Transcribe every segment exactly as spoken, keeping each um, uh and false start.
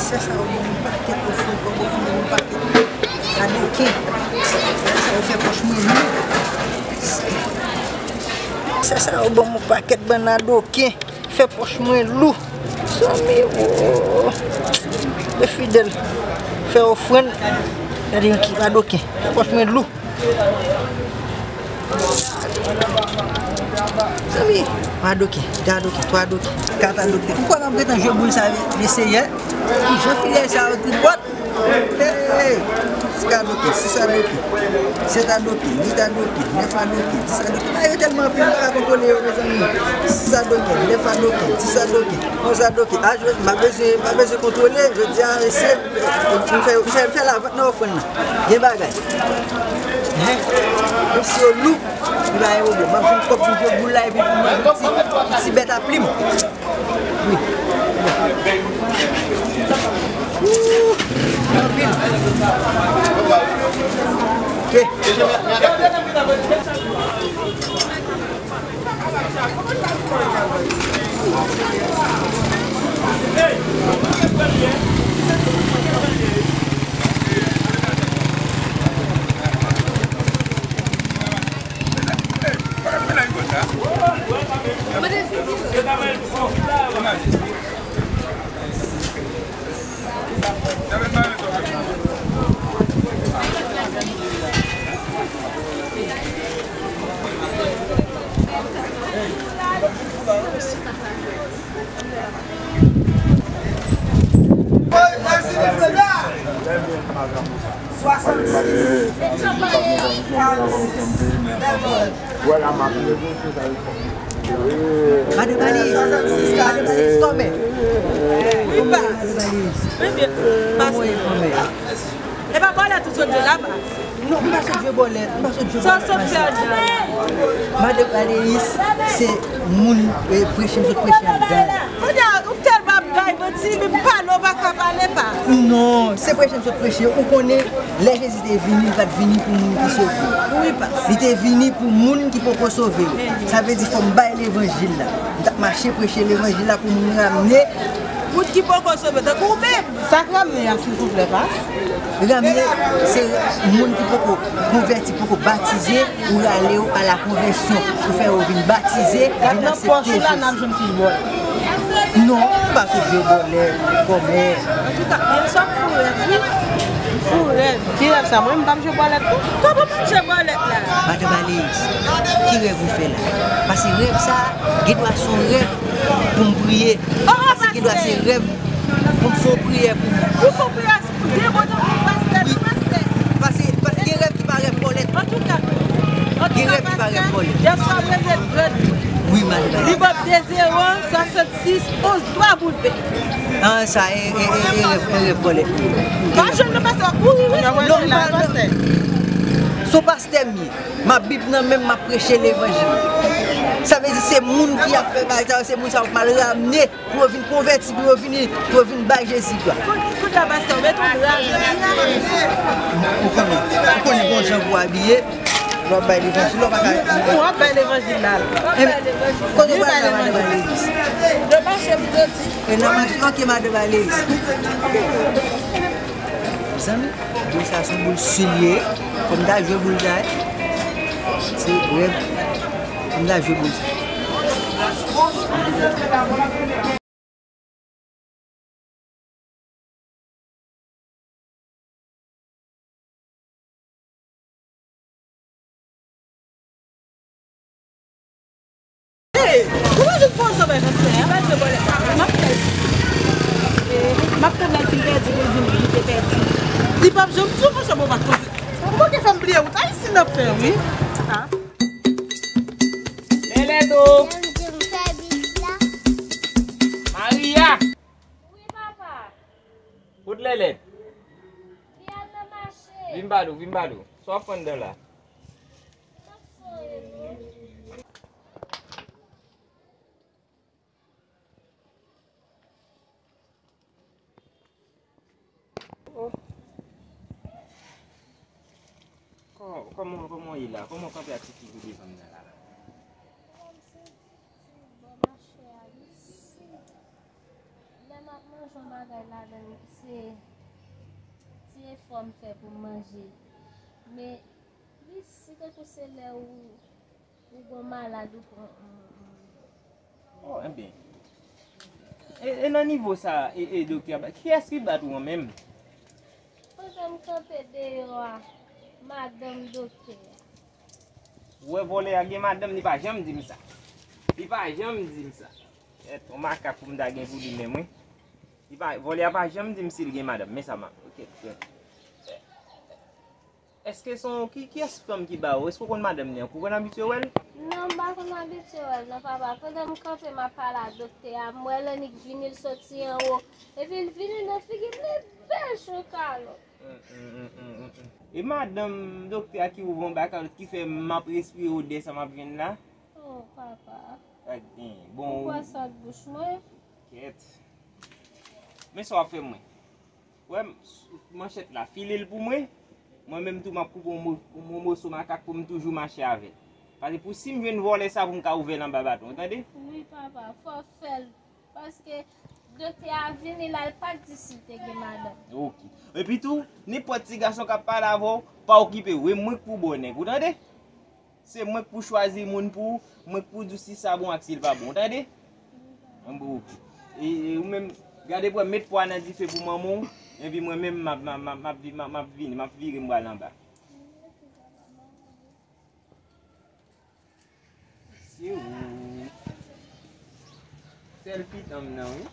Sè sa yo ban m pakèt ofrann kòb ofrann, ban m pakèt adoken. Sè sa yo fè pòch mwen lou. Sè sa yo ban m pakèt bann adoken. Fè pòch mwen lou. Zanmi, oh. Lè fidèl fè ofrann. Gade yon ki adoken. Fè pòch mwen lou. Zanmi, twa adoken, de adoken, twa adoken, kat adoken. Ou kwè m ap gentan jwe boul sa, mesye, yè? Jan fidèl sa yo tripòt. Hey, hey. Kat adoken, sis adoken, sèt adoken, uit adoken, nèf adoken, dis adoken. Bagay yo tèlman anpil, m pa ka kontwole yo, mezanmi. Sis adoken, nèf adoken, dis adoken, onz adoken. A, jodi, m pa bezwen, m pa bezwen kontwole. Jodi a, mesye, m fè, m fè, m fè lavant nan ofrann nan. Gen bagay. Hen? Mesye yo lou. Li pa gen pwoblèm. M ap jwenn kòb pou jwe boul la epi pou mwen ti, ti bèt a plim. Wi. Ooh, anpil. Ok. Madan Valiz, Madan Valiz, kòmè? Madan Valiz, kòmè? E pa bòlèt ou sot jwe la, pa? Non, m pa sot jwe bòlèt, m pa sot jwe bòlèt. Sa w sot fè anndan? Madan Valiz, se moun, eh, preche m sot preche anndan la. Kounye a, ou tèlman ap bay manti, menm pale w pa ka pale, pa? Non, se preche m sot preche. Ou konnen, lè Jezi te vini, li pa t vini pou moun ki sove. Wi, pa. Li te vini pou moun ki poko sove yo. Sa vle di fò m bay levanjil la. M t ap mache preche levanjil la pou moun ramne. Moun ki poko sove, tankou ou menm. Sa k ramne a, silvouplè, pas? Ramne, se moun ki poko konvèti, poko batize, ou rale yo a la konvèsyon, ou fè yo vin batize, vin aksepte Jezi. Non, m pa sot jwe bòlèt, kòmè. Antouka, yè swa m fou rèv, wi. M fou rèv. Ki rèv sa? Mwen, m p ap jwe bòlèt, non. Kòman m ap jwe bòlèt la? Madan Valiz, ki rèv ou fè la? Paske rèv sa, gen dwa se yon rèv pou m priye. Paske gen dwa se rèv pou m fè yon priyè pou ou. Ou fè yon priyè pou de bon tan pou pastè, non, pastè. Paske, paske gen rèv ki pa rèv bòlèt. Antouka, gen rèv ki pa rèv bòlèt. Yè swa, mwen rete grann. Wi, madan. Li ban m de zewo, swasannsis, onz, twa boul vè. Ah, sa, e, e, e, e rèv, e rèv bòlèt. Pa jwenn nan pastè, kouri, wi. Non, m pa, non. Se yon pastè m ye. M ap Bib nan men m, m ap preche levanjil. Sa vle di se moun ki ap fè bagay sa yo, se moun sa yo k mal ramne pou yo vin konvèti, pou yo vin, pou yo vin bay Jezi glwa. Kounye a, pastè, ou mete yon dra jodi a. Ou konnen, ou konnen bon jan pou abiye. Lè w ap bay levanjil la, ou pa ka. Ou ap bay levanjil la. Kote w pral la, madan Valiz? Nan mache pou jodi. E nan mache, ok, madan Valiz. Mezanmi, boul sa se yon boul serye. Fò m ta jwe boul sa, wi. Se rèv. Fò m ta jwe boul sa. Hey, ou pa jwenn pòz anba pastè a? M ap fè l. M ap tann lè l fin pèdi pou l di m li te pèdi. Li p ap janm di w, monchè, bon, pa t konn. Ou manke fè m bliye wout Ayiti n ap fè, wi. Lelendo! Maria! Wi, papa. Kot Lelèn? Li al nan mache. Vin ba nou, vin ba nou. Sa w ap fè anndan la? M ap sonnen non. Oh. Kò-, kòman, kòman w ye la? Kòman w kanpe ak ti figi w devan m nan la? Kòmsi ti bò mache a, wi. Lè m ap manje, Yon bagay ladan l, se ti efò m fè pou m manje. Men, li si tankou se lè ou, ou gon malad, ou pran yon, yon, yon. Oh, enben. E, e nan nivo sa, e, e doktè a, kiyès ki bat ou an menm? Pandan m kanpe deyò a, madanm doktè a. Ou wè vòlè a gen madanm, li pa janm di m sa. Li pa janm di m sa. Kèt, yon makak pou m ta gen pou li menm, wi. Li pa, vòlè a pa janm di m si l gen madanm. Men sa m ap, kèt, kèt. Èske se yon, ki, kiyès fanm ki ba ou? Èske w konn madanm li an? Ou konn abitye wè l? Non, m pa konn abitye wè l, non, papa. Pandan m kanpe, m ap pale a doktè a, m wè l annik vini, l soti anwo. Epi l vini nan figi m, li bèl chou kalòt. Mm, mm, mm, mm, mm, mm. E madanm doktè a ki ouvè yon bagay ki fè m ap respire odè sa m ap jwenn la? Oh, papa. Ak, eh, bon. Ou kwè sa ak bouch mwen? Kèt. Men sa w ap fè mwen. Wè, m, s-, manchèt la, file l pou mwen. Mwen menm tou, m ap koupe yon mo-, yon moso makak pou m toujou mache avè l. Paske pou si m jwenn vòlè sa pou m ka ouvè l anba baton, w tande? Wi, papa, fò w fè l. Paske doktè a vini la, l pa t di si l te gen madanm. Ok. Epi tou, nenpòt ti gason k ap pale avè w, pa okipe w. E mwen k pou bò nèg, ou tande? Se mwen k pou chwazi moun pou ou, mwen k pou di w si sa bon ak si l pa bon, ou tande? Mwen pou ou. E, e ou menm, gade pou w met pwa nan dife pou manman w, epi mwen menm, m ap, m ap, m ap, m ap vi-, m ap, m ap vini, m ap vire m pral anba. Se ou. Sèl pitan m nan, wi.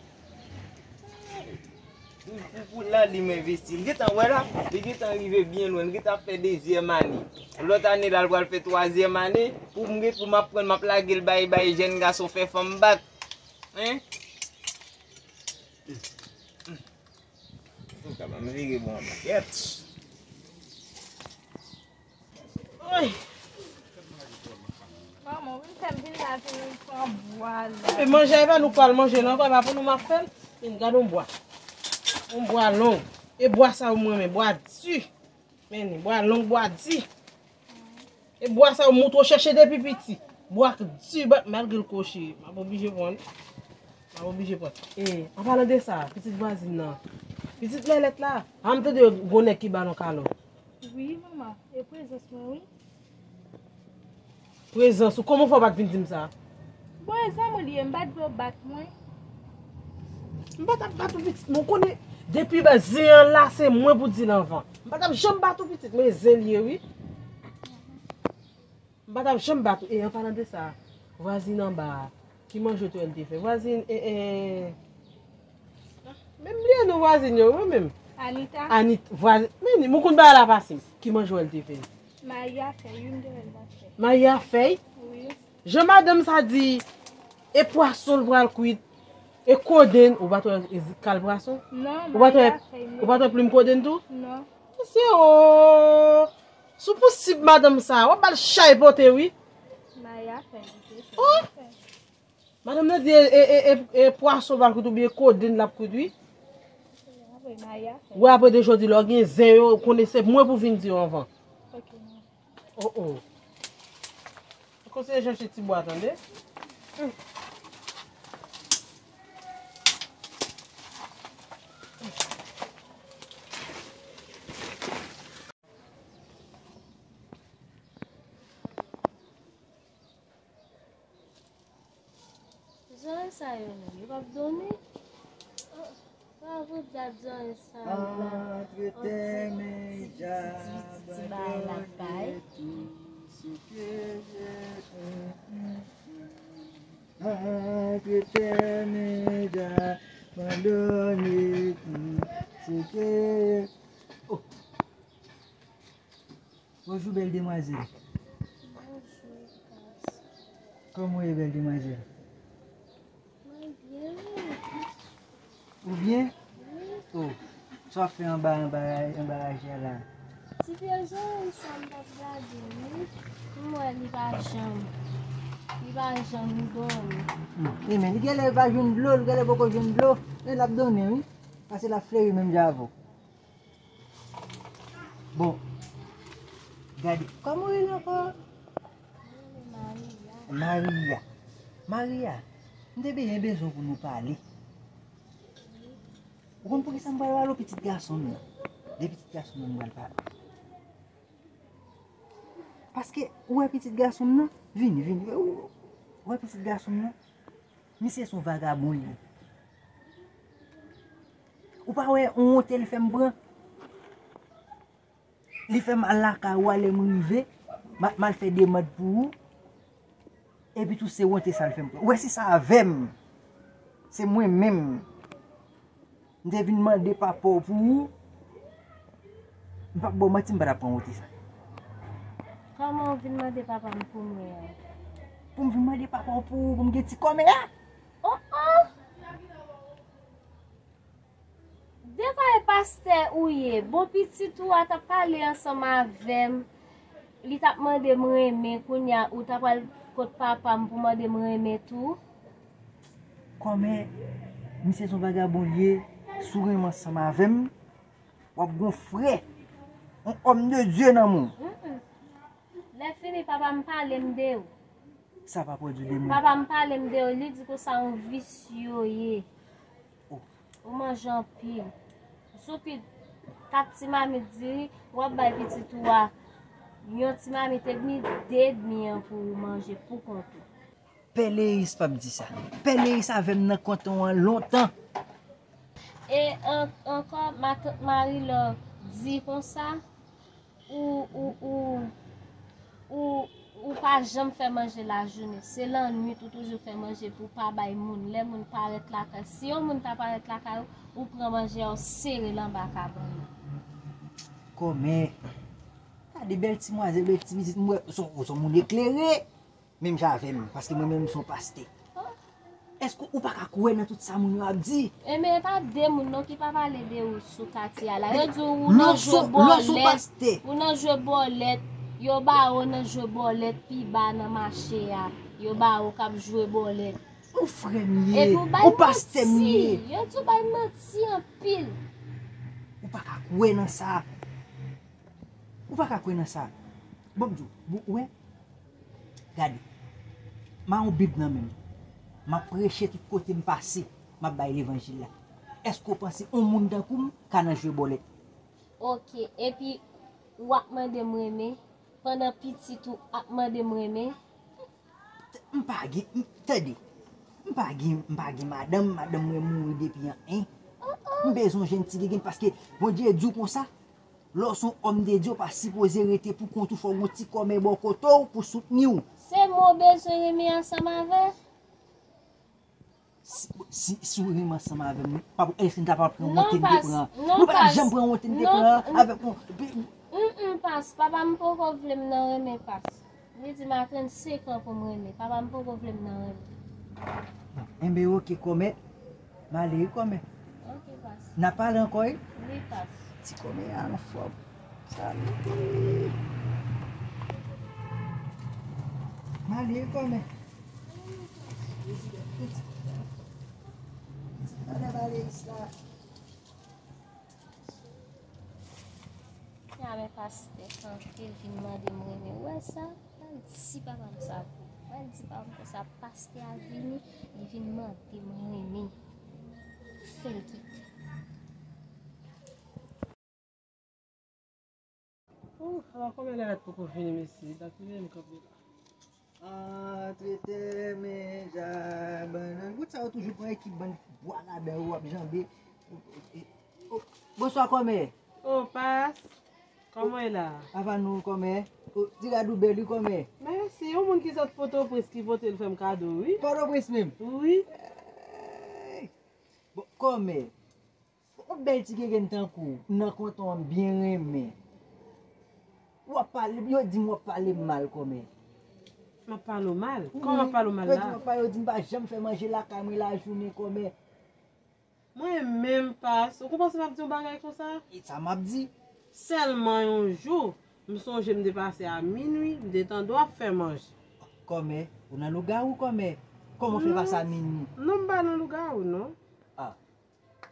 Pou, pou, pou lalim envesti. L gentan wè la, li gentan rive byen lwen, l gentan fè dezyèm ane. Lòt ane la, l pral fè twazyèm ane. Pou m gen, pou m ap pran, m ap lage l bay, bay jèn gason fè fanm bat. Hein? Antouka, ban m vire bò an kèt. Oy! Manman, ou vin fè m vin la, vin pran bwa la. Epi manje a, e pa nou k pral manje l ankò, e pa pou nou m ap fè l. Vin gade yon bwa. Yon bwa long. E bwa sa yo m renmen, bwa di. Men li, bwa long, bwa di. E bwa sa yo m montre w chèche depi piti. Bwa k di, bat, malgre l kwochi, m ap oblije pran. M ap oblije pran. E, an palan de sa, pitit vwazin nan. Pitit Lèlèt la. A m tande gon nèg ki ba l yon kalòt. Wi, manman. E prezans mwen, wi. Prezans ou, kòman w fè w pa t vin di m sa? Bon, e zanmi w li ye, m pa t vle w bat mwen. M pa t ap bat ou pitit, men w konnen, depi ba zen an la, se mwen pou di l anvan. M pa t ap janm bat ou pitit, men zen l ye, wi. M pa t ap janm bat ou. E, an palan de sa, vwazin anba a, ki manje w te wè l te fè? Vwazin, e, e, menm bliye non vwazin yo, wi, menm. Anita. Anit, vwazin, men, moun konn bagay la pase m. Ki manje w wè l te fè? Mayi a fèy, wi, m te wè l t ap fè. Mayi a fèy? Wi. Jan madanm sa di, e pwason l pral kwit, e kodenn, ou pa t wè e kal pwason? Non, ou pa t wè, mayi a fèy, non. Ou pa t wè plim kodenn tou? Non. Mesye, o! Sou posib madanm sa, w ap ba l chay pote, wi. Mayi a fèy, li te fè. O! Madanm nan di e, e, e, e, e pwason pral kwit oubyen kodenn l ap kwit, wi. Apre, Maya fè. Wi, apre de jodi, lè w gen zen yo, konnen se mwen pou vin di yo anvan. Ok, non. O, o. Kontinye chèche ti bwa, tande? Zòrèy sa yo menm, yo p ap dòmi? Bravo, dat zòrèy sa yo la. Entretè men ja abandone tou ce que j'ai. Entretè men ja abandone tou ce que. Oh. Bonjou, bèl demwazèl. Bonjou, gason. Kòman w ye, bèl demwazèl? Mwen byen, wi. Ou byen? Wi. O, sa w ap fè anba, anba, anba raje a la? Ti pye zòrèy sa m t ap gade, wi. M wè li pa janm, li pa janm dòmi. Hmm. E men, li genlè pa jwenn dlo, li genlè poko jwenn dlo, men l ap donnen, wi. Paske l ap fleri menm jan avè w. Bon, gade, kòman w rele ankò? Maria. Maria. Maria, m te byen bezwen pou nou pale. Ou konn poukisa m pral pale w pitit gason m nan? De pitit gason m nan m pral pale. Paske ou wè pitit gason m nan, vini, vini. Ou ou wè pitit gason m nan? Misye se yon vagabon li ye. Ou pa wè yon wonte li fè m pran? Li fè m al lakay ou a lè m rive, m a- m al fè demand pou ou. Epi tou se wonte sa l fè m pran. Ou wè si sa avè m, se mwen menm. M te vin mande papa w pou ou. M p ap ba w manti, m pa t ap pran wonte sa. Kòman w vin mande papa m pou mwen an? Pou m vin mande papa w pou ou, pou m gen ti kòmè a? Oh, oh! Dekwa e pastè ou ye? Bon, pitit ou a t ap pale ansanm avè m. Li t ap mande m renmen, kounye a ou ta pral kot papa m pou mande m renmen tou? Kòmè, misye se yon vagabon li ye, si w renmen ansanm avè m, w ap gon frè, yon homme de Dieu nan men w. Mm-mm. Lè fini, papa m pale m de ou. Sa papa w di w de mwen? Papa m pale m de ou, li di konsa yon visye w ye. Oh. Ou manje anpil. Soupi kat ti mamit diri, w ap bay pitit ou a yon ti mamit edmi, de edmi an pou ou manje pou kont ou. Pè Leyis p ap di sa. Pè Leyis avè m nan kanton an lontan. E an- ankò, matant Marilò di konsa, ou, ou, ou, ou, ou pa janm fè manje lajounen. Se lannwit ou toujou fè manje pou w pa bay moun. Lè moun parèt lakay, si yon moun ta parèt lakay ou, ou pran manje a, ou sere l anba kabann nan. Kòmè, gade bèl ti mwazèl, bèl ti pitit, m wè, ou se yon- ou se yon moun eklere. Menm jan avè m, paske mwen menm m se yon pastè. Èske ou pa ka kwè nan tout sa moun yo ap di? Enben, e pa de moun non ki pa pale de ou sou katye a la. Yo di w ou nan jwe bòlèt, ou nan jwe bòlèt, yo ba ou nan jwe bòlèt pi ba nan mache a. Yo ba ou k ap jwe bòlèt. Ou frè m ye, ou pastè m ye. Yo di w bay manti anpil. Ou pa ka kwè nan sa. Ou pa ka kwè nan sa. Bon, m di w, ou wè? Gade, m a yon Bib nan men m. M ap preche tout kote m pase. M ap bay levanjil la. Èske w panse yon moun tankou m ka nan jwe bòlèt? Oke, epi w ap mande m renmen, pandan pitit ou ap mande m renmen? M pa gen, m- tande. M pa gen, m pa gen madanm, madanm mwen mouri depi an en. M bezwen jwenn ti gigin paske Bondye di w konsa, lè w se yon homme de Dieu, w pa sipoze rete pou kont ou, fò w gen yon ti kòmè bò kote w pou soutni w. Se mwen w bezwen renmen ansanm avè? Si, si, si w renmen ansanm avè m, pa- èske n ta pral pran wonte n te pran? Nou pa janm pran wonte n te pran avèk yon. Mm, mm, pas, papa m poko vle m nan renmen pas. Li di m a trannsenk an pou m renmen. Papa m poko vle m nan renmen. Enben, oke, kòmè. M ale wi, kòmè. Oke, pas. N a pale ankò wi. Wi, pas. Ti kòmè a anfòm. Sa m ye. M ale wi, kòmè. Madam Alex la. Kounya men pastè kanpe vin mande m renmen. Ou wè sa? M al di papa m sa tou. M al di papa m konsa pastè a vini, li vin mande m renmen. Fè l kite. Ooh, ala kòman lè rèt poko vini, mesye. Dat li menm kanpe la. Antretè, menja, bannann. Bout sa yo toujou pran ekip bann bwa ladan yo ap janbe. Oh, bonswa, kòmè. Oh, pas. Kòman w ye la? Ava nou, kòmè. Oh, ti rad ou bèl, wi, kòmè. Mèsi. Yon moun ki sot Pòtoprens ki pote l fè m kado, wi. Pòtoprens menm? Wi. Hey. Bon, kòmè. Yon bèl ti gegen tankou w nan kanton an m byen renmen. W ap pale, yo di m w ap pale m mal kòmè. M ap pale w mal? Kòman m ap pale w mal la? Yo di m w ap pale, yo di m pa janm fè manje lakay mwen lajounen kòmè. Mwen menm pas, ou konn panse m ap di yon bagay konsa? E sa m ap di. Sèlman yon jou, m sonje m te pase a minwi, m te tande w ap fè manje. Kòmè, ou nan lougawou kòmè. Kòman w fè pase a minwi? Non, m pa nan lougawou, non. Ah.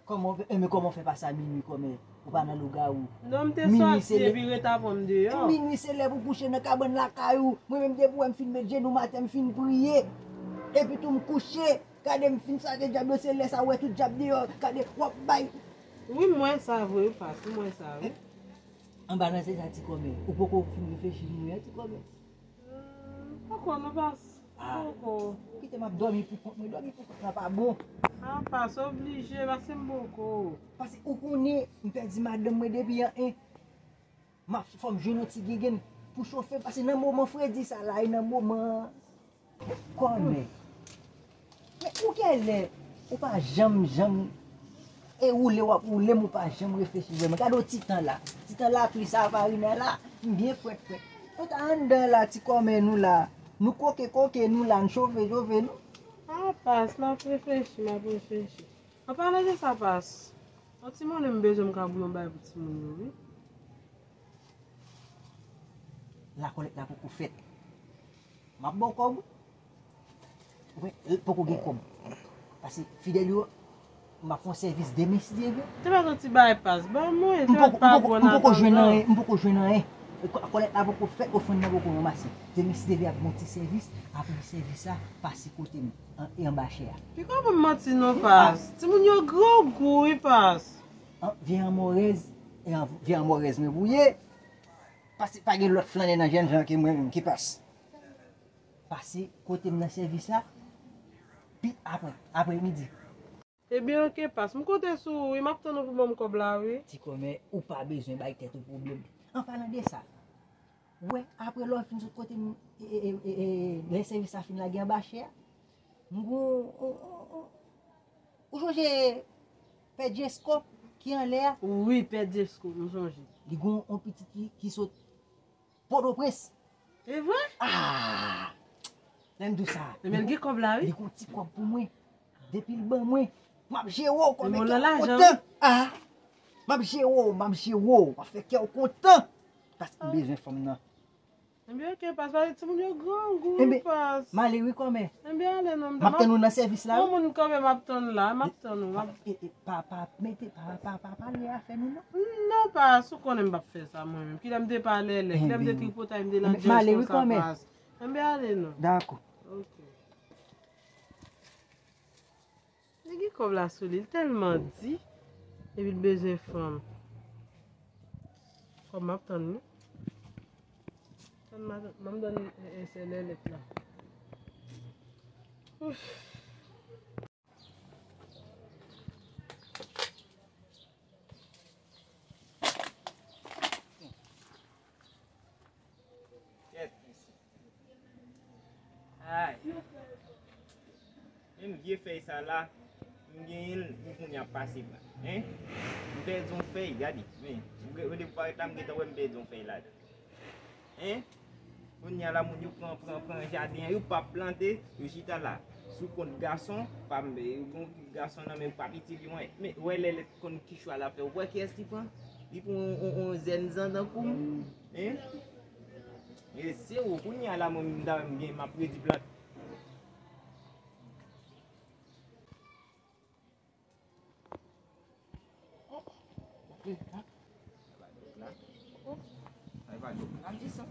Kòman w fè, enben kòman w fè pase a minwi kòmè? Ou pa nan lougawou. Non, m te sòti epi reta pran m deyò. Minwi se lè pou kouche nan kabann lakay ou. Mwen menm depi w wè m fin met jenou m atè, m fin priye. Epi tou m kouche. Gade m fin chache dyab yo, se lè sa w wè tout dyab deyò. Gade, w ap bay. Wi, m wè sa vre, wi, Pas, m wè sa, wi. Anba nan se sa, ti kòmè. Ou poko fin reflechi, nou, ti kòmè. Hmm, poko, non, Pas. Ah. Poko. Kite m ap dòmi pou kont mwen, dòmi pou kont mwen pa bon. Ah, Pas, oblije, paske m poko. Paske ou konnen, m pèdi madanm mwen depi an, en. M ap fò m jwenn yon ti gengenn pou chofe, paske nan moman fredi sa la, e nan moman kòmè. Men ou genlè, ou pa janm, janm, e woule w ap woule m, ou pa janm reflechi vrèman. Gade yon ti tan la. Ti tan lapli sa, Farina la, m byen frèt, frèt. Nou ta anndan la, ti kòmè nou la. Nou koke, koke nou la, n chove, chove nou. Ah, Pas, m ap reflechi, m ap reflechi. An palan de sa, Pas, yon timoun, m bezwen m ka bouyon bay pou timoun yo, wi. Lakòlèt la poko fèt. M ap ba w kòb. Ou wè, l poko gen kòb. Paske fidèl yo, m ap fè yon sèvis demen si Dye vle. Te fè yon ti bay, Pas, ban mwen, m poko, m poko, m poko jwenn anyen, m poko jwenn anyen. Kò-, kòlèt la poko fèt, ofrann nan poko ranmase. Demen si Dye vle, ap gen yon ti sèvis, apre sèvis la, pase kote m, an, e anba chè a. Piko pou m manti non, Pas. Timoun yo grangou, wi, Pas. An, vye anmorèz, e an, vye anmorèz mwen pou ye. Paske pa gen lòt flannen nan jènjan ke mwen menm ki Pas. Pase kote m nan sèvis la, pi apre, apre midi. Ebyen, oke, Pas. M konte sou ou, wi. M ap tann ou pou ban m kòb la, wi. Ti kòmè, ou pa bezwen bay tèt ou pwoblèm. An palan de sa, ou wè, apre lè w fin sot kote m, e, e, e, e, e, lè sèvis la fin lage anba chè a, m gon, on, on, on, ou sonje Pè Djesko ki anlè a? Wi, Pè Djesko, m sonje. Li gon on pitit ki, ki sot Pòtoprens. E vre? Ah! Lè m di w sa. Ebyen, l gen kòb la, wi. Li gon ti kòb pou mwen. Depi l ban mwen, m ap jere w kòmè kè w kontan. Ah! M ap jere w, m ap jere w. M ap fè kè w kontan. Paske m bezwen fanm nan. Ebyen, oke, Pas, pale timoun yo grangou, Pas. M ale wi kòmè. Ebyen, ale non. M ap tann ou nan sèvis la, wi. Yon moun kòmè m ap tann la, m ap tann ou. E, e, pa, pa, mete, pa, pa, pa pale afè nou, non. Non, Pas, ou konnen m p ap fè sa, mwen menm. Kilè m te pale lè, kilè m te tripotay, m te nan djaz konsa, Pas. Enben, ale non. Dakò. Ok. Li gen kòb la sou li, li tèlman di, epi l bezwen fanm. Kòb m ap tann li. Tann m a, ban m tann, e, e, se lè lèt la. Ouf. Kèt, mesye. Ay. Menm vye fèy sa la, m genyen l, m kounye a pase m la. Hein? M pèdi yon fèy, gade. Men, ou gen, ou depi parèt la, m gentan wè m pèdi yon fèy la. Hein? Kounye a la, moun yo pran, pran, pran jaden an, yo pa plante, yo chita la. Sou kont gason, pa m, yo gon gason nan men, yo p ap itil yo anyen. Men, wè lè, lè konn kichwa la fè, ou wè kiyès li pran? Li pran yon, yon, yon zèn zan tankou m. Hein? E se ou, kounye a la, mwen, m ta, m gen, m ap redi plant. Oh, oh. Sa pa dòk la. Oh. Sa pa dòk la. M di sa.